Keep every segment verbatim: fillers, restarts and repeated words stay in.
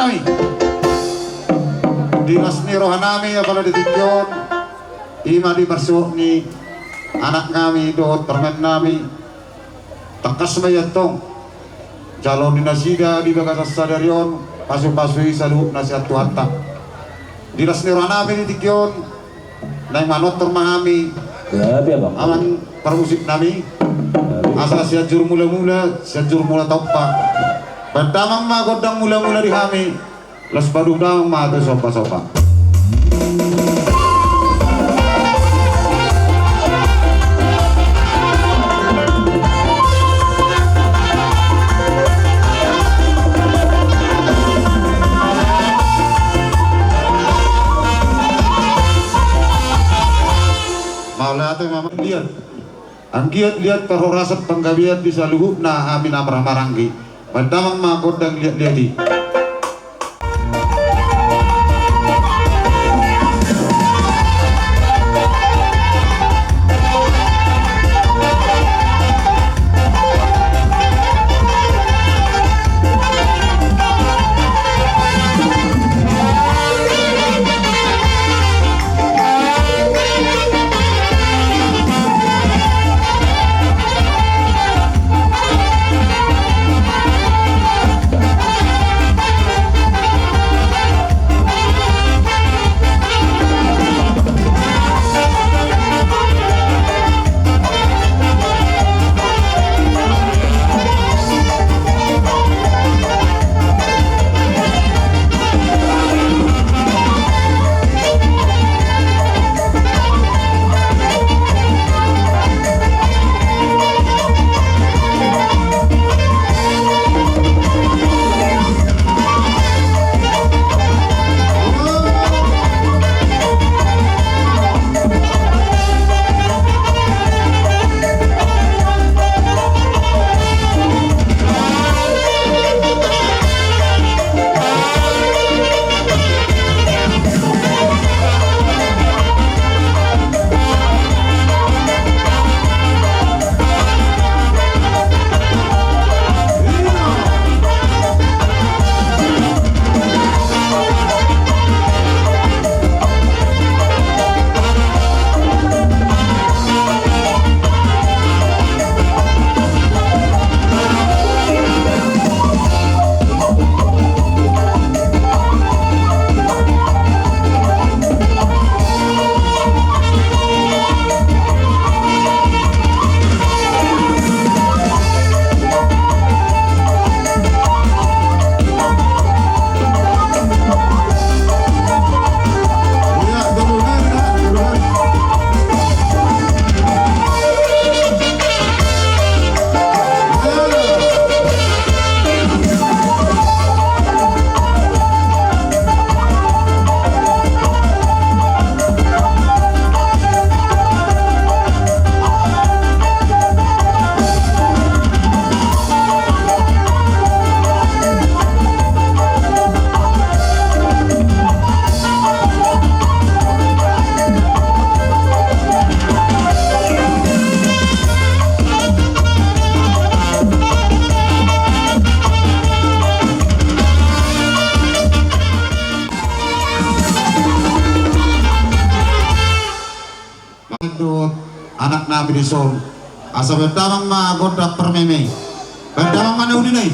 Nami. Di las ni roha nami apala di tingki on, ima di marsuhut ni anak nami dohot parumaen nami. Tangkas ma i antong jalo ni nasida di bagasan sadari on, pasupasu i saluhutna sian Tuhanta. Di las ni roha nami di tingki on, naeng manortor ma hami. Ya, biar, Bang. Amang parmusik nami. Ya, biar. Asa Sianjur Mulamula, Sianjur Mula Tompa. Baen damang ma gondang mulamula di hami. Laos padomu damang ma tu sombasomba. Mauliate ma, liat. Anggiat liat parhorasan panggabean di saluhutna hami na marhahamaranggi. Baen damang ma gondang liat-liat i. Dohot anak nami dison. Asa baen damang ma gondang parmeme. Baen damang ma na uli nai.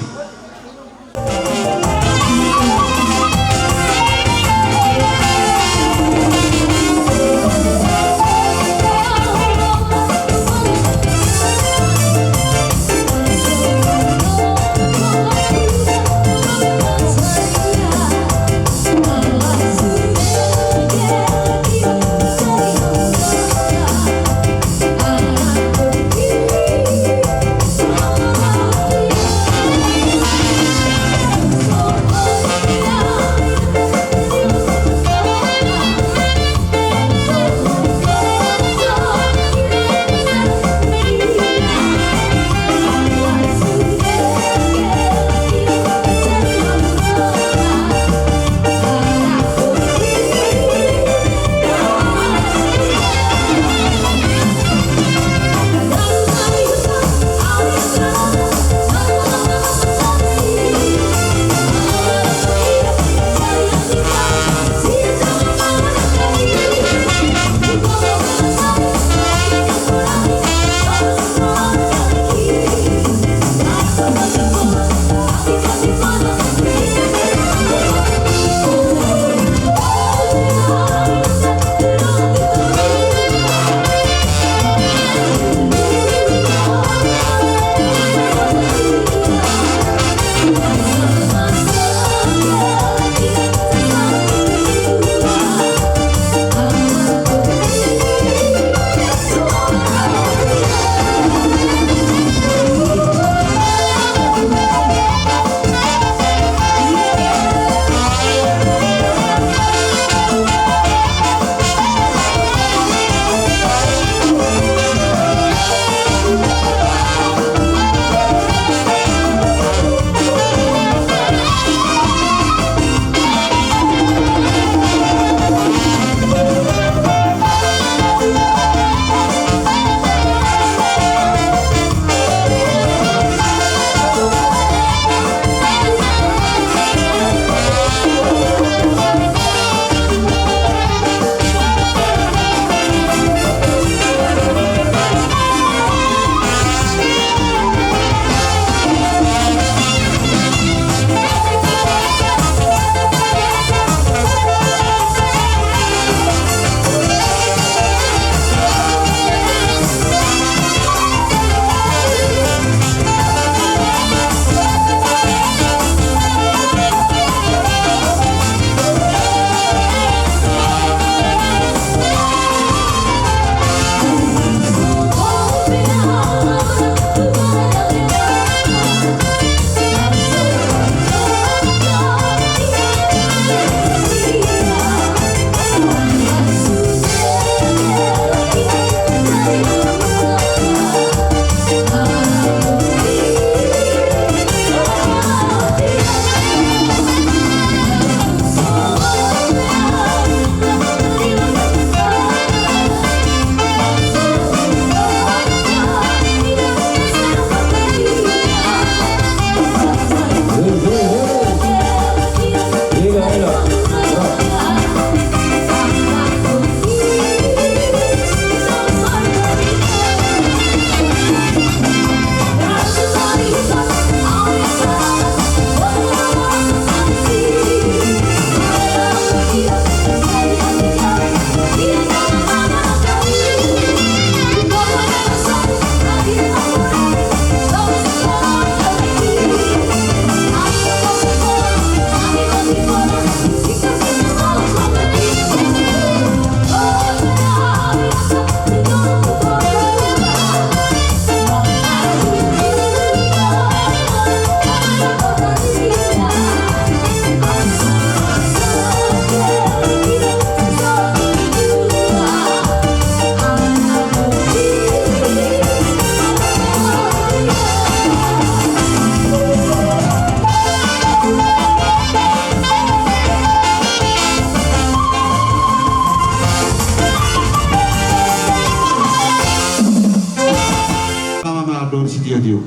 Studio.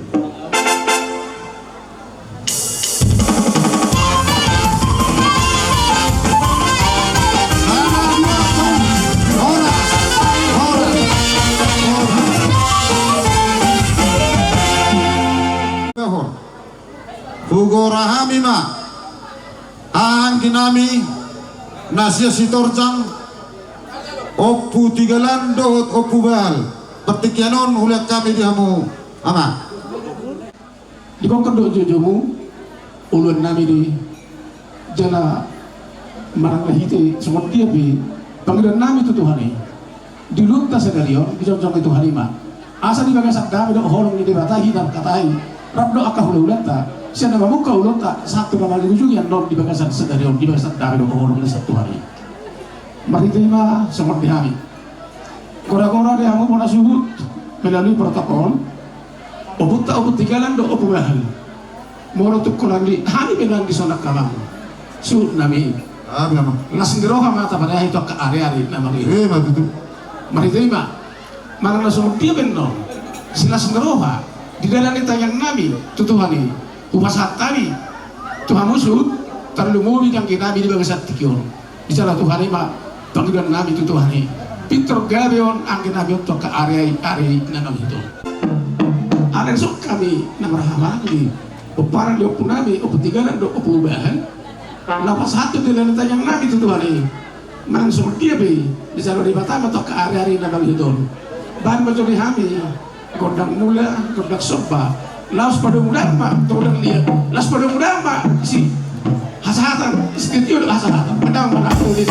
Horas, horas, horas. Hugora hami ma, anggi nami na sian Sitorjang, Ompu Tigalan dohot Ompu Bahal. Partingkian on hulean hami di hamu, Amang. Dibongkar do jojomu, uluan nami do i, jala manang na hite songon dia pe pangidoan nami tu Tuhan i. Di uluonta sadari on, di jongjong ni Tuhan i ma. Asa di bagasan dame dohot holong ni Debata hita mangkatai, rap dohot angka hulahulanta, sian na mamungka ulaonta sahat tu na mangujungi annon di bagasan sadari on, di bagasan dame dohot holong ni sian Tuhan i. Marhite i ma songon di hami. Goragora di hamu bona suhut, melalui protokol, Ompunta Ompu Tigalan dohot Ompu Bahal. Molo tung holan di hami pe nang dison, angka amang, suhut nami, las ni roha ma tapaneahi tu angka ariari na mangihut. Eh, ma tutu. Marhite i ma, manang na songon dia pe annon, silas ni roha di dalan ni tangiang nami tu Tuhan i, hupasahat hami tu hamu suhut, tarlumobi di anggi nami di bagasan tingki on. Di jala Tuhan i ma pangidoan nami tu Tuhan i. Pintor gabe on anggi nami on tu angka ariari na mangihut on. Alai dison hami na marhahamaranggi, pomparan ni ompu nami, Ompu Tigalan dohot Ompu Bahal, na pasahathon di dalan ni tangiang nami tu Tuhan i. Manang songon dia pe i, di jala Debata ma tu angka ariari na mangihut on. Bahen ma jo di hami gondang mula, gondang somba. Laos padomu damang ma tu gondang liat. Laos padomu damang ma sihasahatan, sitio dohot hasahatan. Bahen damang ma na tu di.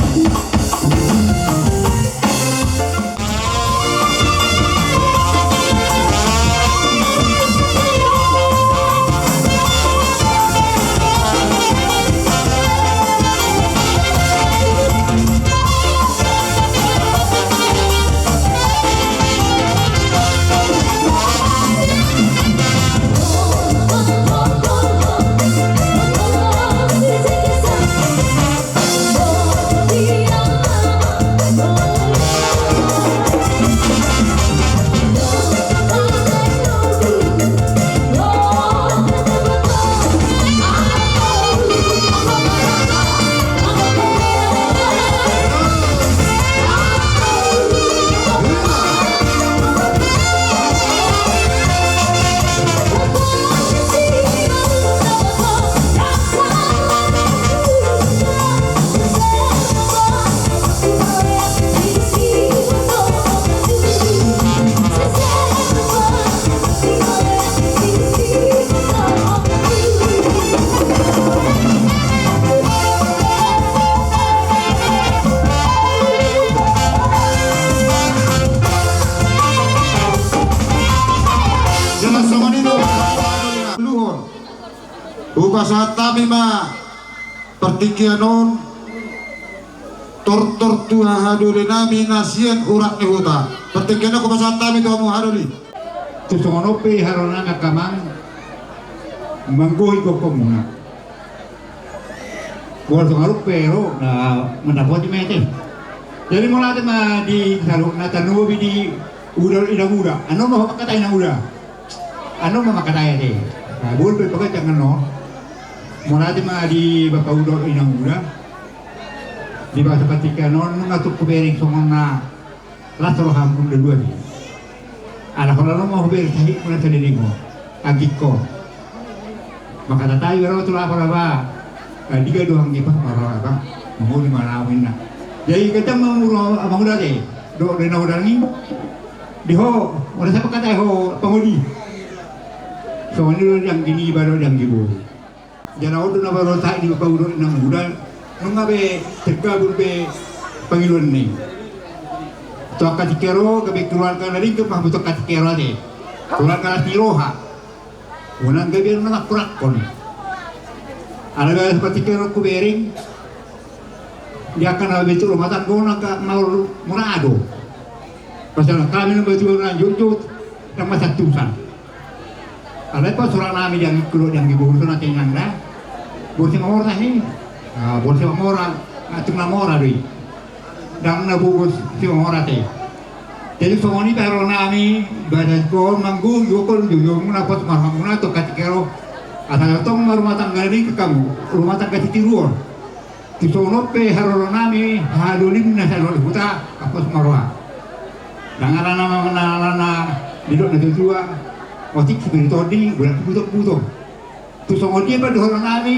Hupasahat hami ma partingkian on tortor tu hahadole nami na sian urat ni huta. Partingkian on hupasahat hami tu hamu hahadoli. Tu songon on pe haroronami, angka amang, manggohi gokhonmuna. Molo songon on pe ro na mandapoti ma ate. Jadi mauliate ma di saluhutna, tarlumobi di uda, inang uda. Annon ma ho mangkatai, inang uda. Annon ma mangkatai ate. Nah, boi pe paganjang annon. Mauliate ma di bapa uda, inang uda. Di bagasan partingkian on nunga tung hubereng songon na las roham on dua-dua i. Ala holan on ma hubereng sahit muna saleleng on, anggingkon. Mangkatai, ro tu lapo, lapo. Diga do anggingkon, ro, abang. Mangoli ma laho, ninna. Jadi gabe ma mura, amang uda ate. Dohot inang uda i. Di ho, ora sapa katai ho pangoli. Songon i do di anggi niba dohot di anggi boru. Jala on do na baru sahit di bapa uda, inang uda, nunga be terkabul be pangidoanna i. Tu angka tingki on gabe keluarga na denggan ma hamu tu angka tingki on ate. Keluarga las ni roha. Unang gabe na mangkurangkon. Ala be angka tingki on hubereng. Di angka na be tu rumah tangga on angka maol mura do. Pasahat hami na be tu na jotjot, na masantusan. Alai pasahat hami di anggingku dohot di anggi boru, songon na tenang da. Boru Simamora i. Ah, boru Simamora, na tung na mora do i. Ndang na boru Simamora ate. Jadi songon i pe haroronami, badan kon manggohi, ihuthon joujou muna, pos ma rohamuna tu angka tingki on. Asa tongtong ma rumah tangga ni hamu, rumah tangga sitiruon. Tung songon on pe haroronami, hahadolim na sian huta, pos ma roha. Ndang alana, ndang alana nidok natuatua, otik sipir tondi, bulan buto buto. Tung songon dia pe dohononnami,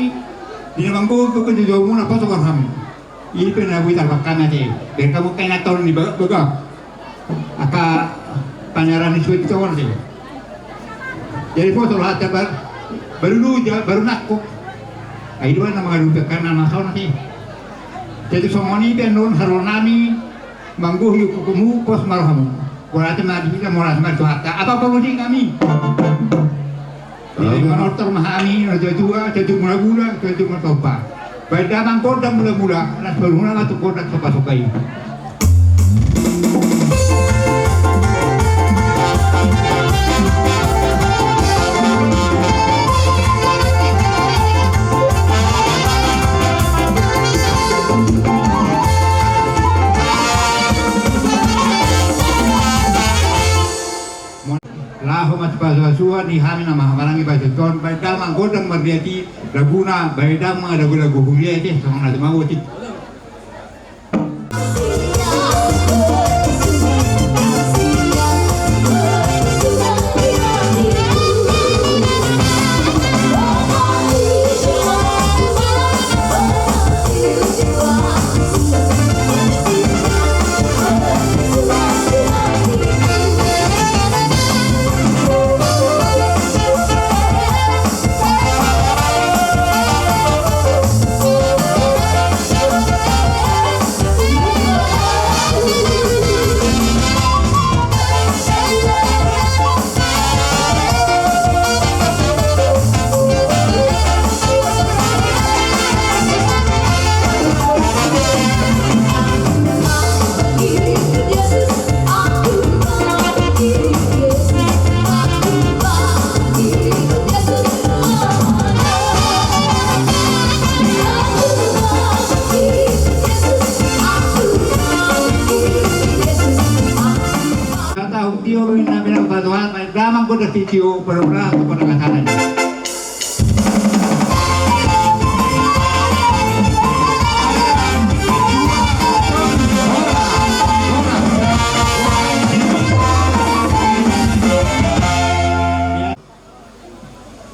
di na manggohi, gohi pe joujou muna, pos ma rohamu. I pe na boi tarpakkan ate. Biar hamu kaingaton ni bagak-bagak. Angka panyaran ni suet tongon ate. Jadi pos ma roha ate, baru, baru luja, baru nangkok. Ai dua na mangadupi angka na songon ate. Jadi songon i pe annon haroronami, manggohi, gohi hamu, pos ma rohamu. Mauliate ma di hita, mauliate ma di Tuhanta. Apa perlu di kami? Jadi manortor ma hami, natuatua, tutu mulajadi, tutu mulajadi. Baen damang gondang mulamula, las parhuna ma tu gondang sombasomba i. Laho ma tu pasupasu ni hami na mahamaranggi, baen damang gondang mardiati, laguna baen damang lagu-lagu huria i, songon na tumaoti. Kata hutio, inna minang patuhan, baen damang gondang sitio, parhura tu gondang hasana.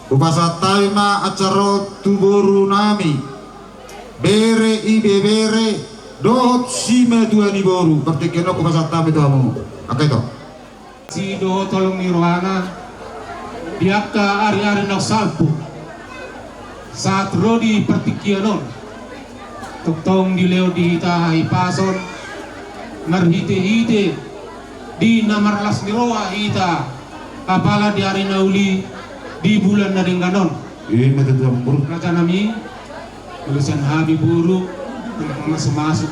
Hupasahat hami ma acara on tu borunami, bere, ibebere dohot simatua ni boru. Partingkian on hupasahat hami tu hamu. Angka ito. Asi dohot holong ni rohana di angka ari-ari na salpu sahat ro di partingkian on. Tongtong dilehon di hita hahipason marhite-hite di na marlas ni roha hita, apala di ari na uli, di bulan na denggan on. Ima tutu, amang boru. Rajanami, urusan hami boru, masu-masu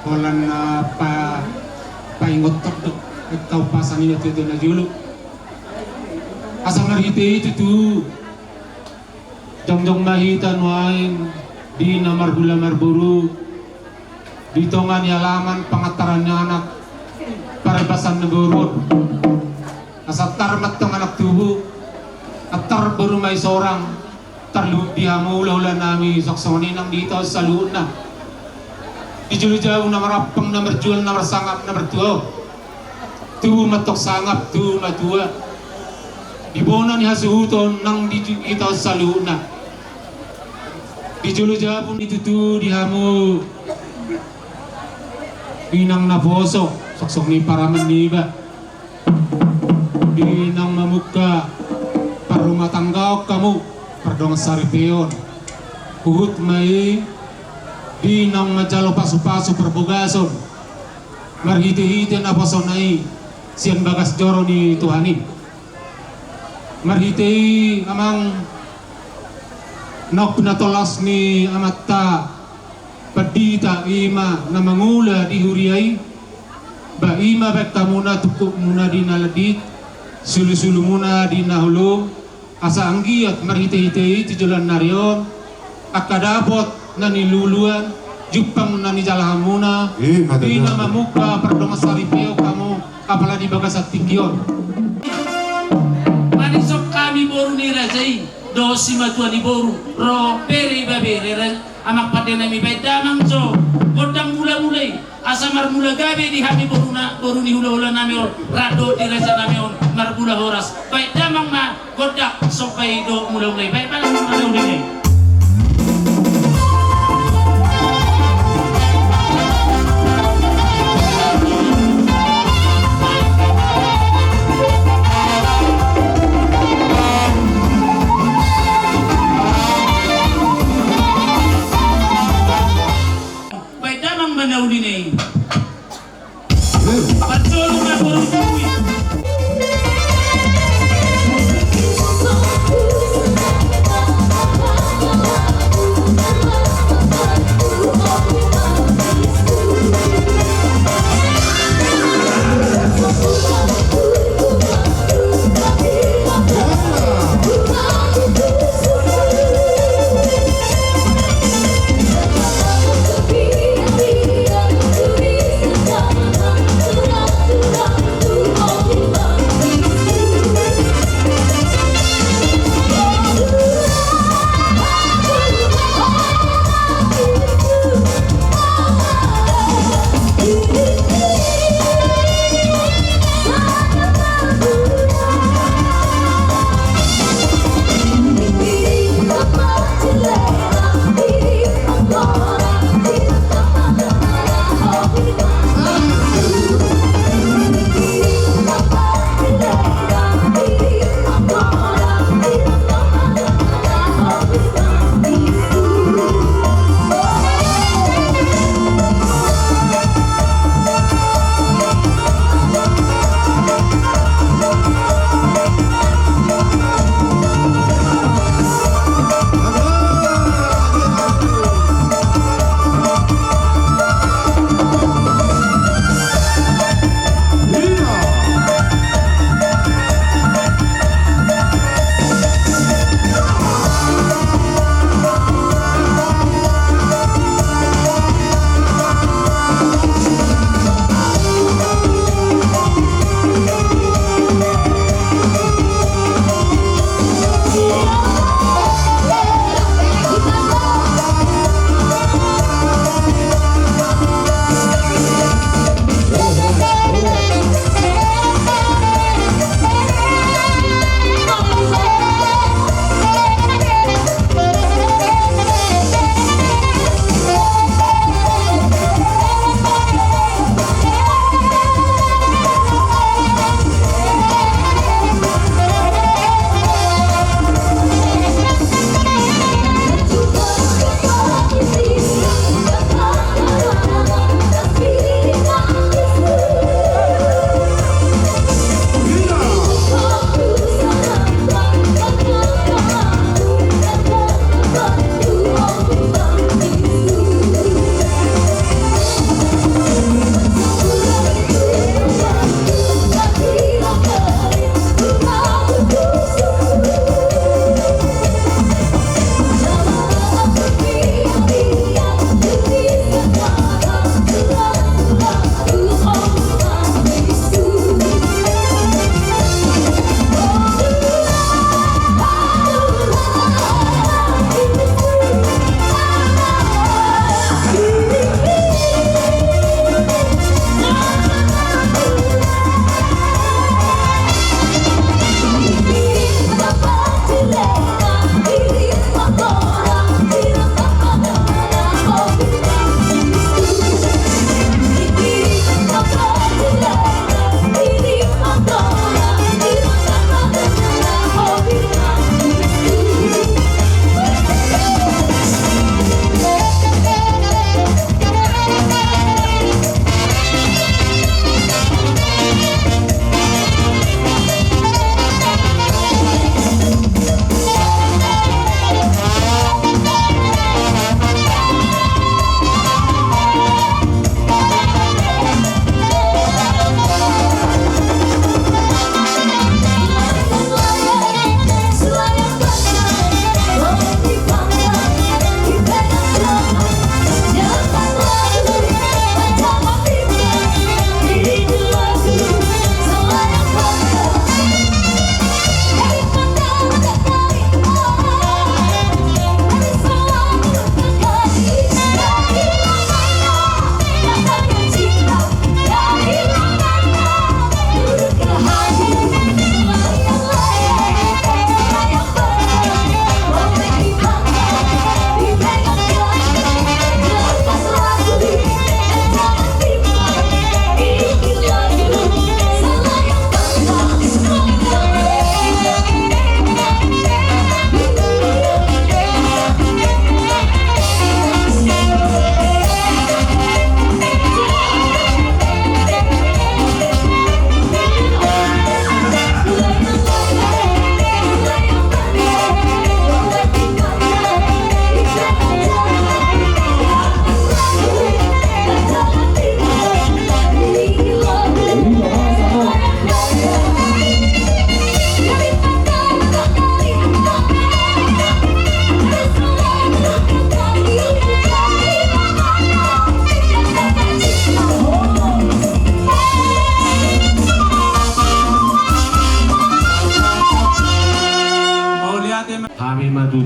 holan na pa, paingot toktok, kau pasang ia tutu na jolo. Asa marhite i tutu jongjong ma hita nuaeng di na marhula marboru, di tonga ni alaman, pangantaran ni anak, parbasan ni boru on. Asa antar ma antong anak tubu, antar boru ma i sorang, tarlumobi hamu hula-hula nami, songon i nang di hita on saluhutna. Di jolo jabu na marampang, na marjual, na marsangap, na martua on. Tubu ma antong sangap tu matua. Di bona ni hasuhuton nang di ju-, hita on saluhutna. Di jolo jabu ni tutu di hamu inang naposo, songon i paraman niba. Di naung mamungka parrumatanggaon hamu, pardongan saripeon. Huhut ma i di naung manjalo pasu-pasu parbogason. Marhite-hite naposona i sian bagas joro ni Tuhan i. Marhite i amang, naung pinatolhas ni amanta pandita i ma na mangula di huria i. Ba i ma baen hamuna tungkotmuna di na landit, sulu-sulumuna di na holom, asa anggiat marhite-hite i tu joloan ni ari on, angka dapot na niluluan, jumpang na nijalahanmuna. Ima tutu. Di na mamungka pardongan saripeon hamu, Apala di bagasan tingki on. Mangisok hami boru ni raja i dohot simatua ni boru, ro bere ibebere, amang pande nami, baen damang jo gondang mulamula i, asa marmula gabe di hami boruna, boru ni hulahula nami on, rap dohot di raja nami on, marmula horas. Baen damang ma gondang somba i dohot mulamula i. Baen damang ma na uli i. Baen damang ma na uli i.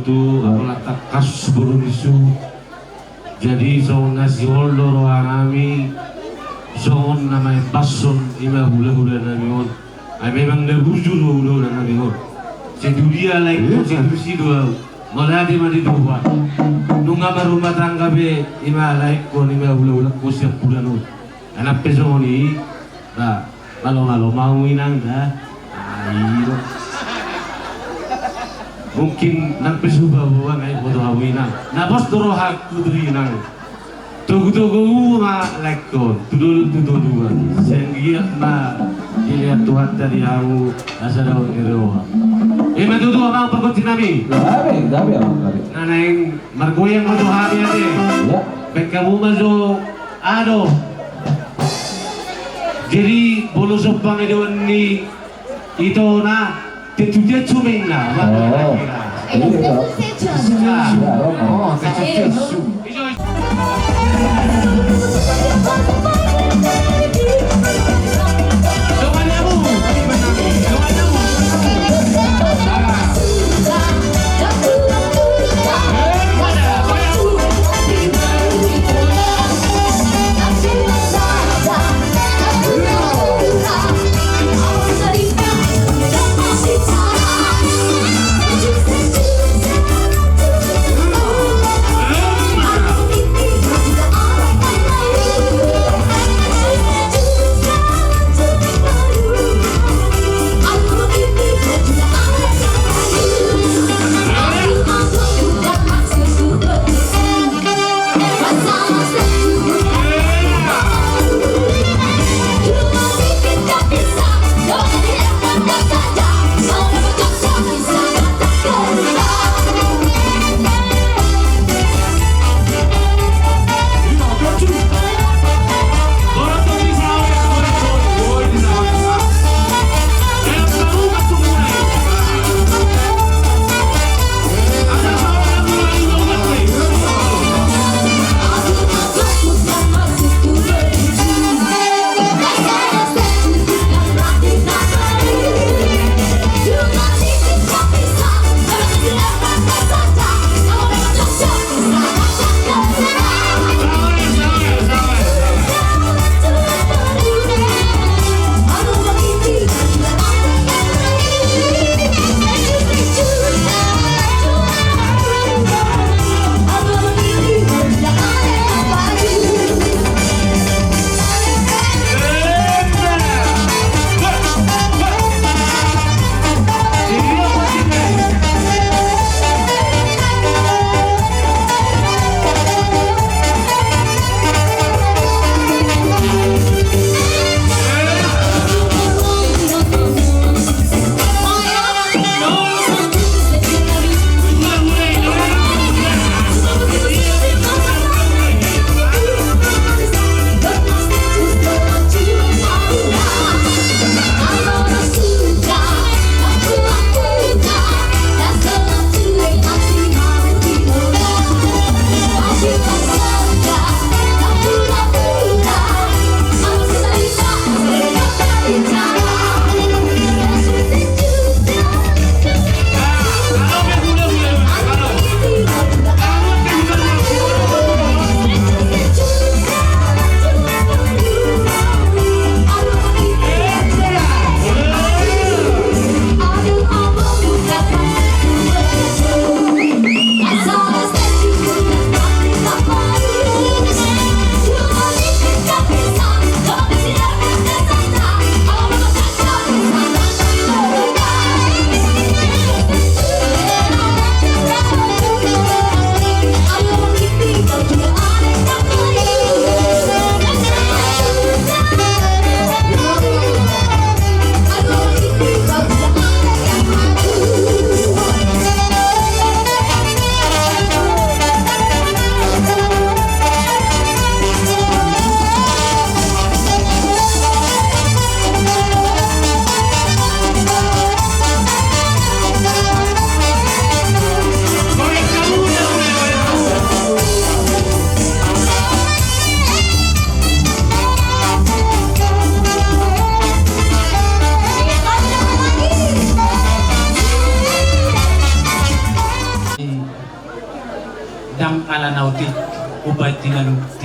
Tu, apala tangkas boru ni suhut. Jadi songon na sihol do rohanami, songon na maembashon i ma hulahula nami on. Ai memang na bujur do hulahula nami on. Sai tu dia laengkon, sai tu si do ahu. Mauliate ma di Tuhan. Nunga marrumah tangga pe i ma laengkon, i ma hulahulangkon siampudan on. Anak pe songon i, ba, malo-malo ma hamu inang da. Ai do. Mungkin nang pe so huboan, ai boto hamu inang. Na pos do rohangku tu inang. Togu-togu ma laengkon, tu dolok tu toruan. Sai anggiat ma dilehon Tuhanta di hamu asa daon ni roha. I ma tutu amang pargonsi nami. Gabe, gabe amang, gabe. Na naeng margoyang ma jo hami ate. Ia. Baen hamu ma jo. Ado. Jadi molo so pangidoan ni itona, tentu dia cuming na. Oh. Iya, iya. Iya, oh. Oh, tentu dia cuming.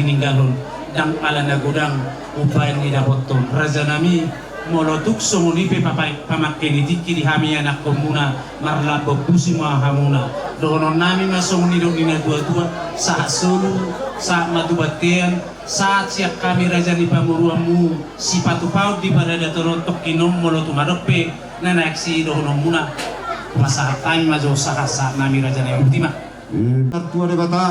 Ninggalhon, ndang ala na godang umbahen didapothon. Rajanami, molo tung songon i pe papa-, pamangke ni tingki di hami anakkonmuna, marlambok pusu ma hamuna. Dohononnami ma songon nidok ni natuatua, sahat solu, sahat ma tu bontean, sahat sian hami raja ni pamoruonmu, sipatupaon di paradaton on, tongkin on molo tung adong pe na naeng sidohononmuna, pasahat hami ma jo sahat-sahatnami, rajanami. Botima. Martua Debata,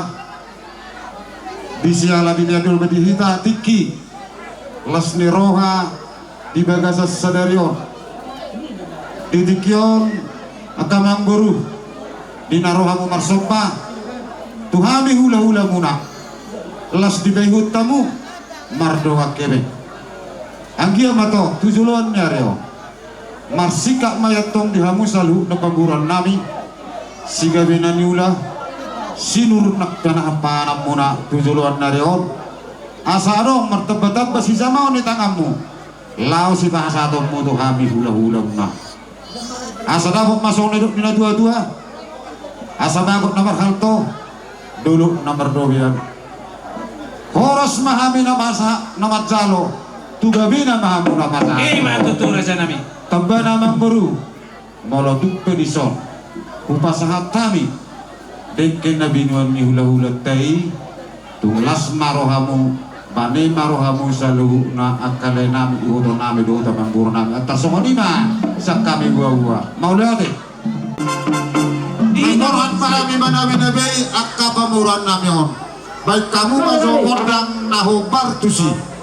di siala di na dua di hita tingki las ni roha di bagasan sadari on. Di tingki on angka amangboru, di na rohamu marsomba tu hami hulahulamuna, las di paihut hamu mardongan hebe. Anggiat ma tong tu joloan ni ari on marsingkat ma i antong di hamu saluhut na pamoruonnami, sigabe na niula, sinur na panahan-panahanmuna tu joloan ni ari on. Asa adong martambatamba sijamaon ni tanganmu laho sipasahatonmu tu hami hulahulamuna. Asa dapot ma songon nidok ni natuatua, asa bagot na marhalto, dolok na mardobean. Horas ma hami na masa, na manjalo, tu gabena ma hamu na masa. Ima tutu, rajanami. Tambana, amangboru, molo tung pe dison hupasahat hami dengke na binoan ni hulahulanta i, tung las ma rohamu, bane ma rohamu saluhutna angka laenami, ibotonami dohot amangborunami. Antar songon i ma sian hami uaua. Mauliate. Ingkon ma hami manabinabei angka pamoruonnami on. Baen hamu ma jo gondang na hombar tusi.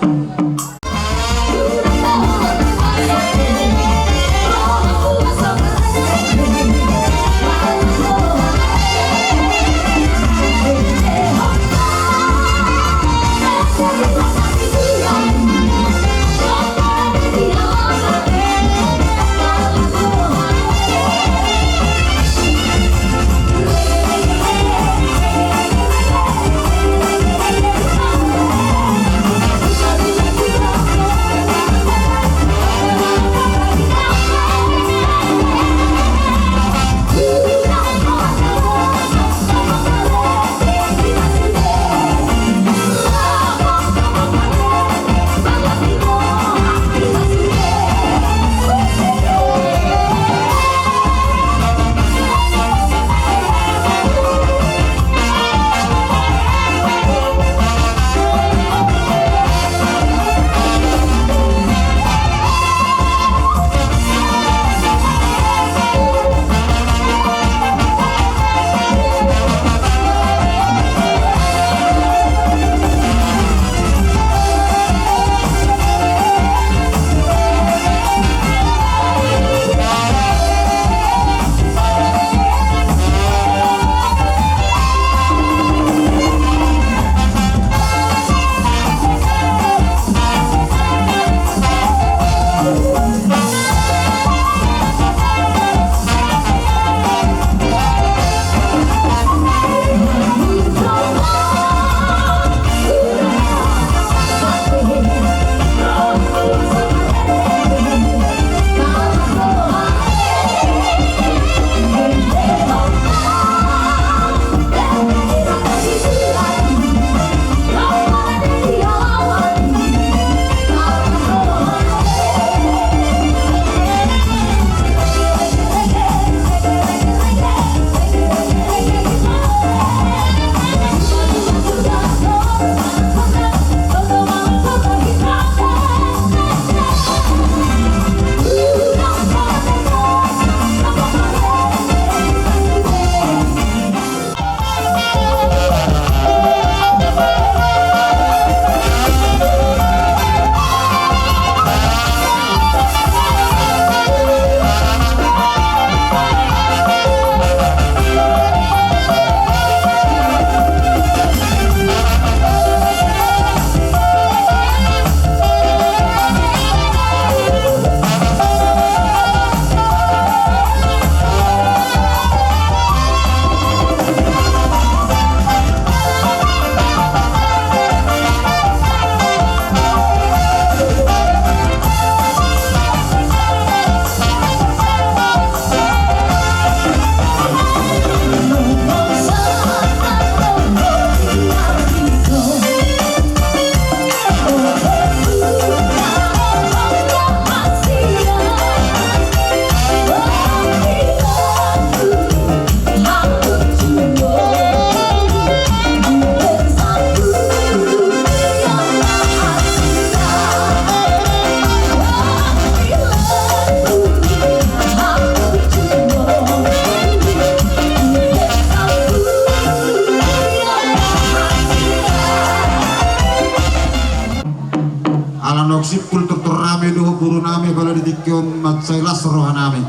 Ala naung simpul tortor nami dohot boru nami, pala di tingki on mansai las roha nami.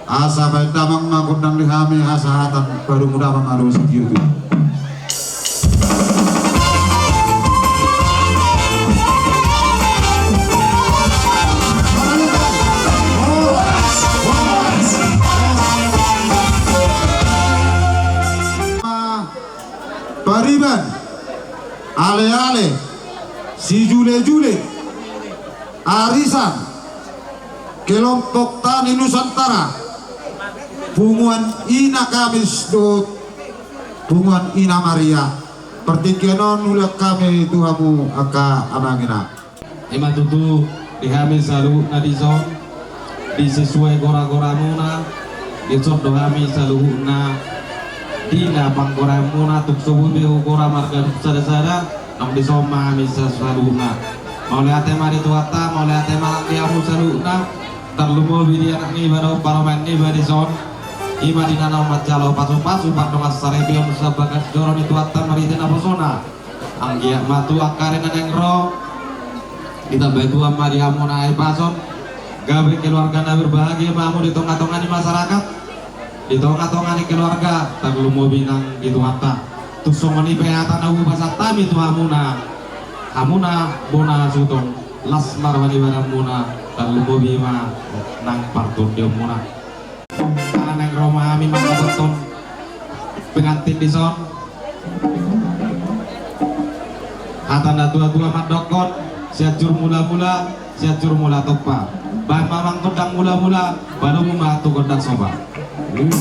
Asa baen damang ma gondang di hami, asa hata parungudama ma dohot sitio tu. Pariban, ale-ale, sijule-jule, arisan, kelompok tani Nusantara, punguan Ina Kamis dohot punguan Ina Maria. Partingkian on ulaon hami tu hamu angka amang inang. Ima tutu di hami saluhutna dison, di sesuai gora-goramuna, dison do hami saluhutna di na panggoraanmuna, tung so boi be hugora marga sada-sada, nang dison ma hami sa-, saluhutna. Mauliate ma di Tuhanta, mauliate ma di hamu saluhutna, tarlumobi di anak niba dohot parumaen niba dison. Ima di na naung manjalo pasu-pasu pardongan saripeon sabagas joro ni Tuhanta marhite naposona. Anggiat ma tu angka ari na naeng ro, ditambai Tuhan ma di hamuna hahipason, gabe keluarga na berbahagia ma hamu di tonga-tonga ni masyarakat, di tonga-tonga ni keluarga, tarlumobi nang di Tuhanta. Tung songon i pe hata na hupasahat hami tu hamuna, hamuna bona Sutong, las ma roha ni badanmuna, tarlumobi ma nang partondionmuna. Ala naeng ro ma hami mandapothon pengantin dison. Hata na tua-tua mandokkon, Sianjur Mula-mula, Sianjur Mula Tompa. Baen ma amang gondang mula-mula, padomu ma tu gondang soba. Hami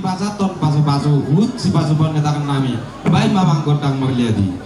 pasahathon pasu-pasu, huhut sipasupaon ni tangan nami. Baen ma amang gondang mauliate.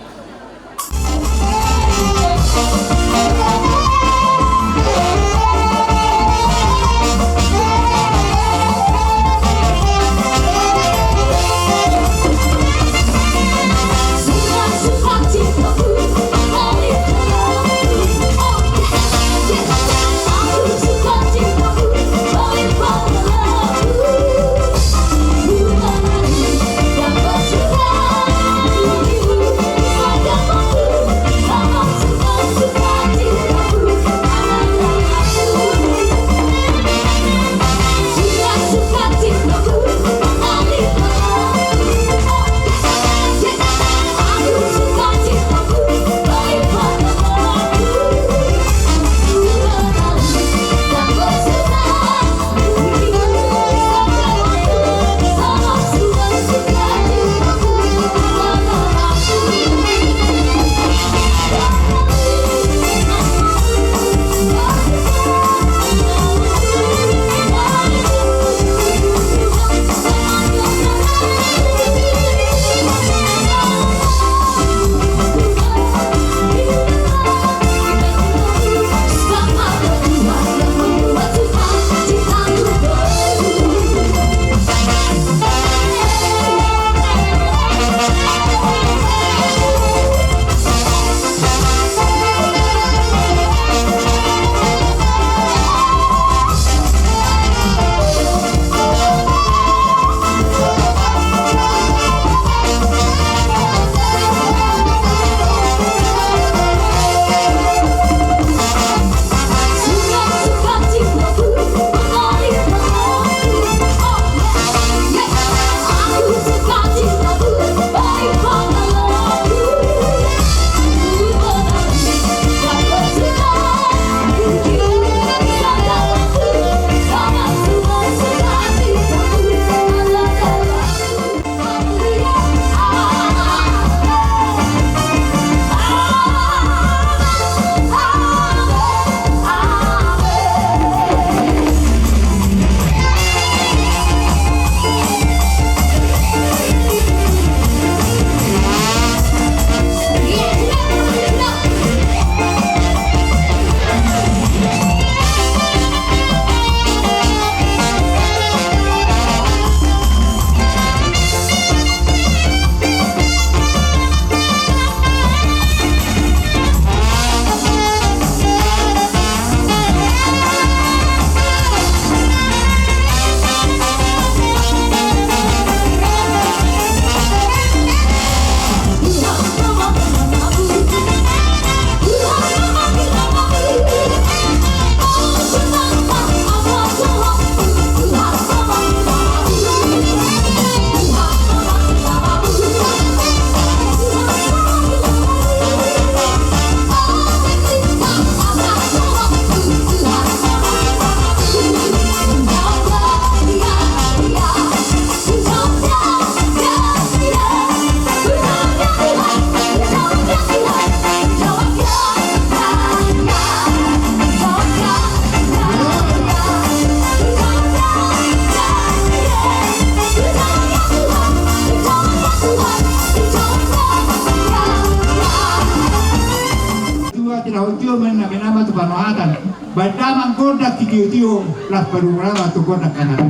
Tio ma ninna nama tu panuhatan. Baen damang gondang tio-tio, las padumu nama tu gondang kanari.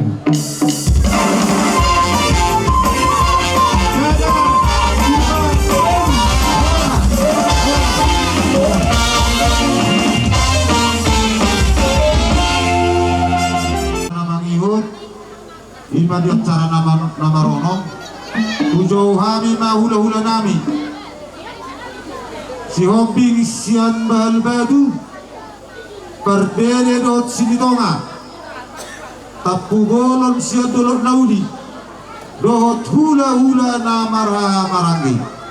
Na mangihut, i ma di acara na mar-, na maronom. Hujou hami ma hula-hula nami. Sihombing sian Bahal Batu, Parbere dohot Silitonga, Tampubolon sian Dolok Nauli, dohot hula-hula na marhahamaranggi.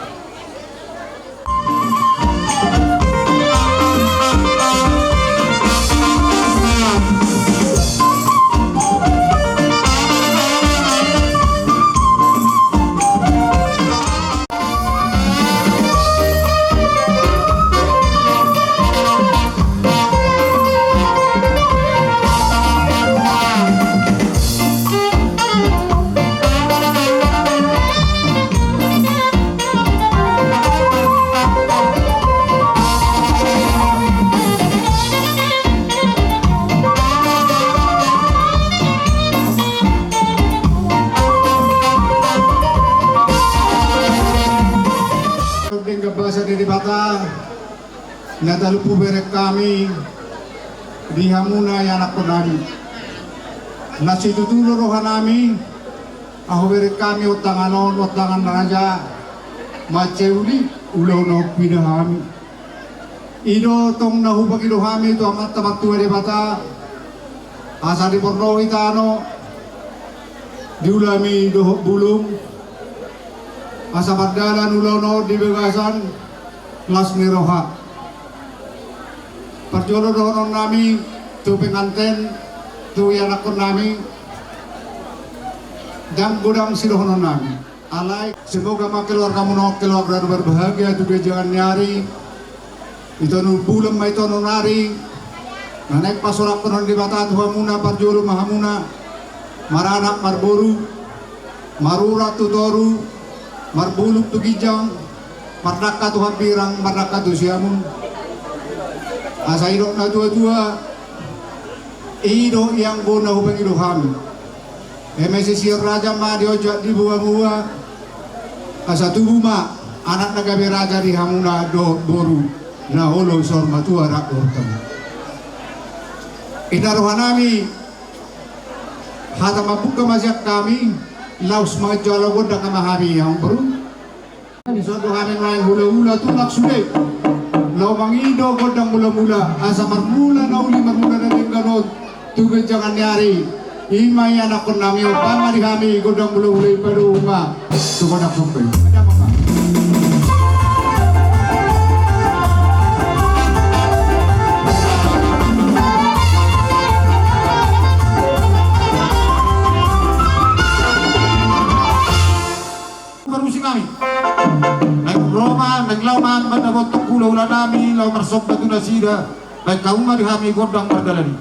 Denggan basa ni Debata, na talup hubereng hami di hamuna ianakkon nami. Na situtu do roha nami, ahu bereng hami ontangan on, ontangan raja, mansai uli ulaon na humbida hami. I do tong na hupangido hami tu Amanta Martua Debata, asa diporloi tano di ulaon i dohot bulung, asa mardalan ulaon on di bagasan las ni roha. Parjolo dohonon nami tu penganten, tu ianakkon nami, ndang godang sidohonon nami. Alai semoga ma keluargamuna on keluarga na berbahagia tu ganjang ni ari. Di tolu bulan ma i tolu ari, na naeng pasorakhon Debata tu hamuna, parjolo ma hamuna maranak marboru, marurat tu toru, marbulung tu ginjang, mardangka tu hambirang, mardangka tu siamun. Asa didok na tua-tua, i do i anggo na hupangido hami. Eme sisihon raja ma diojak di boa-boa, asa tubu ma anak na gabe raja di hamuna dohot boru na olo saur matua rap dohot hamu. Inna roha nami, hata mambuka ma sian hami, laos manjalo gondang ma hami, hamu boru. Dison do hami nuaeng hula-hula tulang sude, laho mangido gondang mula-mula, asa marmula na uli, marmula na denggan on tu ganjang ni ari. I ma ianakkon nami, ompa ma di hami gondang mula-mula i, padomu ma tu gondang somba i. Ada apa, Pak? Parusi nami. Naeng ro ma, naeng laho ma, manda bontong hula-hula nami, laho marsomba tu nasida, baen hamu ma di hami gondang mardalan i.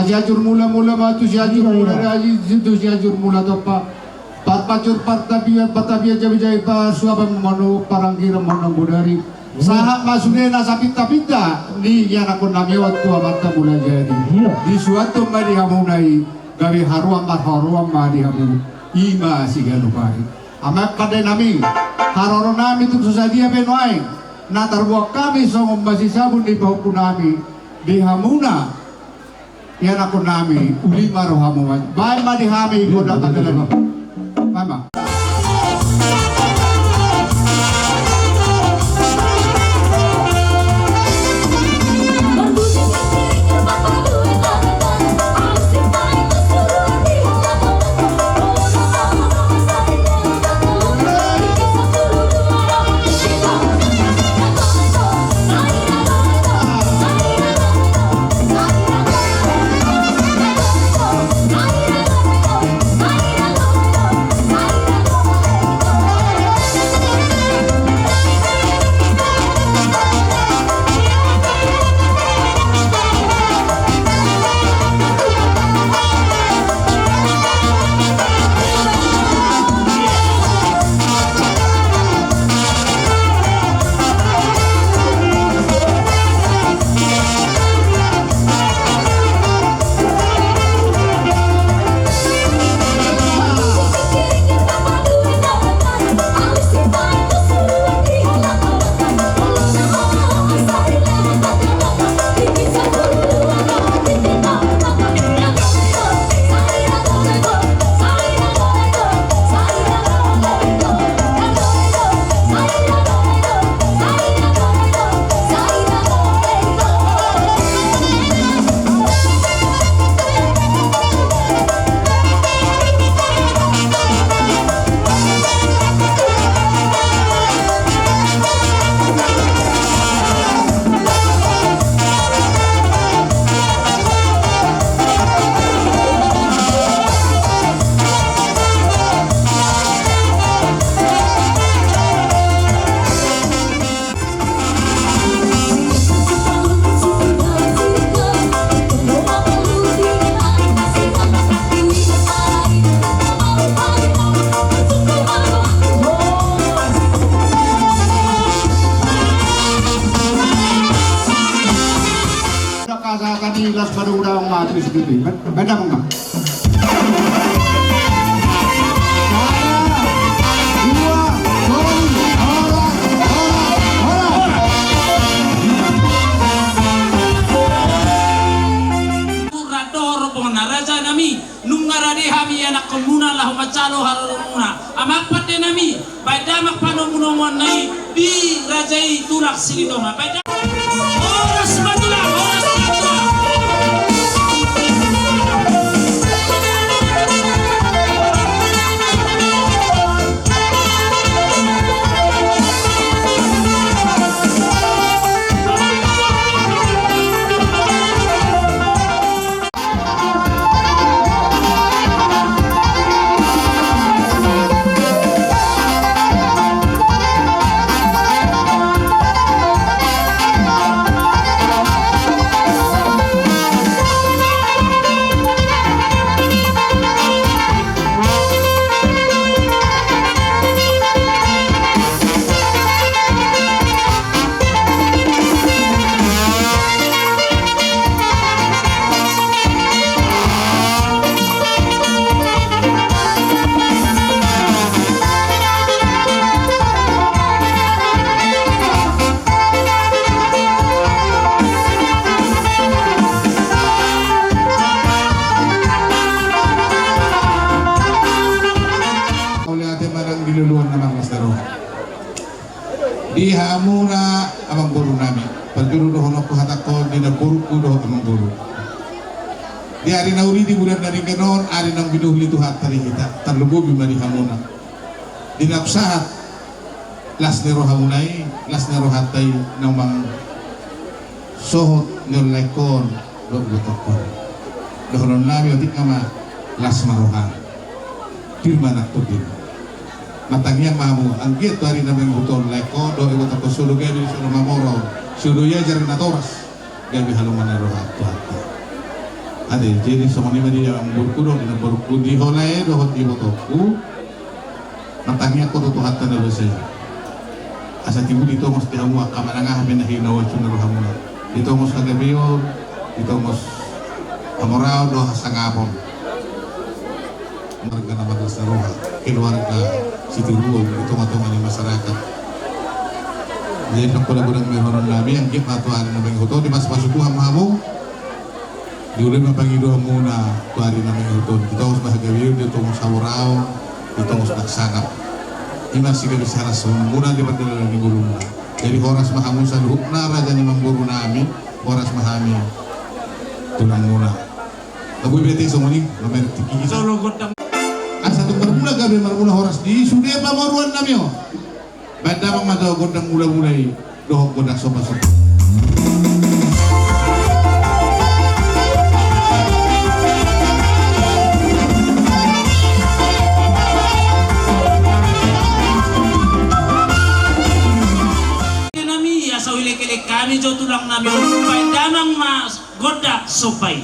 Sianjur Mula, Mula ma tu Sianjur Mula, Raja tu Sianjur Mula Tompa. Parpajur partapian, partapian jabi-jabi, pasuapan manu paranggiran manang bodari. Sahat ma sude na sapinta-pinta ni ianakhon nami on tu amanta Mula Jadi. Disuanhon ma di hamuna i, gabe haruan marharuan ma di hamu. I ma siganup ari. Amang pande nami, haroro nami tung so sadia pe nuaeng na tarboan hami songon masisabun ni pahompu nami di hamuna. Ianakhon nami, uli ma rohamu. Baen ma di hami gondang pande nami. Baen ma. Udah kasar tadi las pada udah mati sedikit. Beda mengapa? Raja nami, nunga rade hami ianakhonmuna laho manjalo haroronmuna. Amang pande nami, baen damang panomunomuanna i di raja i Tulang Silitonga. Baen damang. Horas ma Tulang, horas ma Tulang. Mauliate ma nang di luluan na marlas ni roha. Di hamuna amangboru nami, parjolo dohononku hatangkon di namborungku dohot amangboru. Di ari na uli di bulan na denggan on, ari naung binohul ni Tuhanta di hita, tarlumobi ma di hamuna. Di naung sahat las ni rohamuna i, las ni rohanta i naung mang sohot ni on laengkon dohot ibotongkon. Dohonon nami otik ma, las ma roham. Pir ma nang tondin. Martangiang ma hamu, anggiat tu ari na mangihut on laengkon dohot ibotongkon, so do gabe, so do mamora on, so do iajar natoras, gabe halomoan ni roha Tuhanta. Ate, jadi songon i ma di amangborungku dohot di namborungku, di ho lae dohot di ibotongku. Martangiang ho tu Tuhanta na basa i, asa tibu ditongos di hamu angka manang aha pe na hinaholongan ni rohamuna. Ditongos hagabeon, ditongos hamoraon dohot hasangapon. Marga na marlas ni roha, keluarga sitiruon di tongatonga ni masyarakat. Jadi, nang pola godang ma ingonan nami, anggiat ma tu ari na mangihut on, dipasupasu Tuhan ma hamu. Diulahon ma pangidoanmuna tu ari na mangihut on, ditongos ma hagabeon, ditongos hamoraon, ditongos na sangap. I ma sigabe sahasahonmuna di pardalanan ni ngolumuna. Jadi, horas ma hamu saluhutna raja ni namboru nami, horas ma hami tulangmuna. Boi be ate songon i, mamereng tingki hita. Asa tung marmula gabe marmula horas di sude pamoruon nami on. Baen damang ma jo gondang mulamula i dohot gondang sombasomba. Nami, asa huilekelek hami jo tulang nami on, baen damang ma gondang somba i.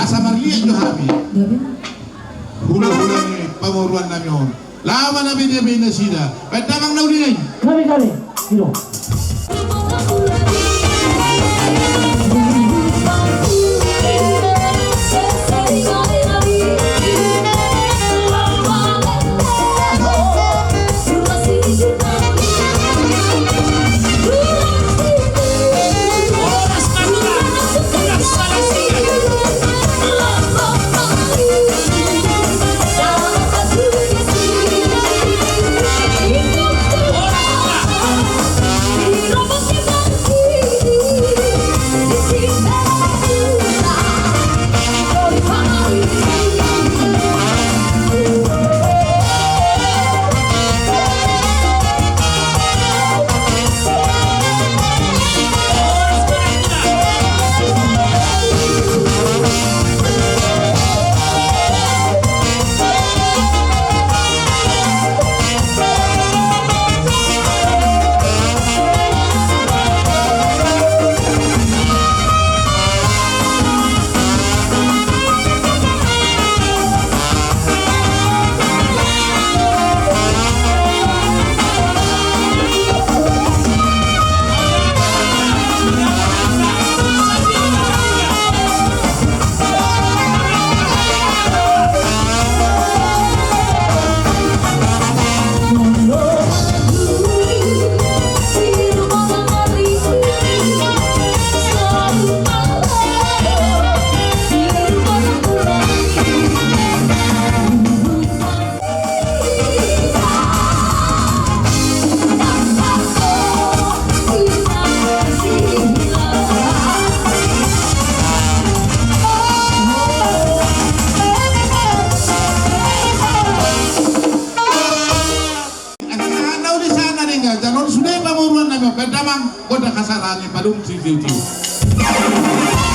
Asa marliat jo hami. Hulahula ni pamoruon nami on. Laho ma na binabi nasida. Baen damang na uli nai. Gabe, gabe. Ido. Gondang hasaraan i, palung si tiu-tiu.